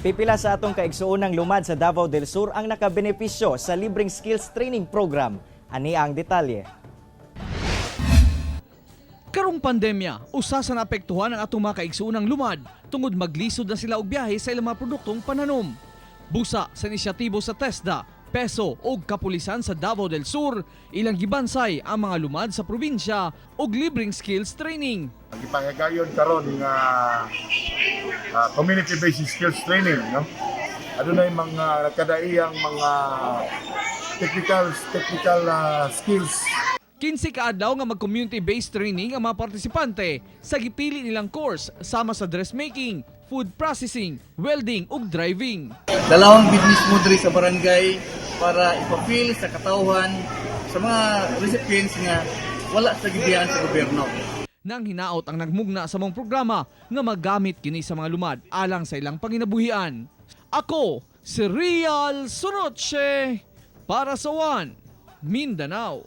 Pipila sa atong kaigsuonang lumad sa Davao del Sur ang nakabenepisyo sa libreng skills training program. Ani ang detalye. Karong pandemya, usa sa naapektuhan ang atong mga kaigsuonang lumad tungod maglisod na sila og biyahe sa ilang mga produktong pananom. Busa sa inisyatibo sa TESDA, PESO ug kapulisan sa Davao del Sur, ilang gibansay ang mga lumad sa probinsya og libreng skills training. Gipanghigayon karon nga community-based skills training, no? Adunay mga nagkadaiyang mga technical technical skills. 15 ka adlaw nga mag-community-based training ang mga partisipante sa gipili nilang course sama sa dressmaking, food processing, welding ug driving. Dalawang business mo diri sa barangay para ipapil sa katawhan sa mga recipients nga wala sa gibiyan sa gobyerno. Nang hinaot ang nagmugna sa mong programa nga magamit kini sa mga lumad alang sa ilang panginabuhian. Ako, si Real Soroche, para sa One, Mindanao.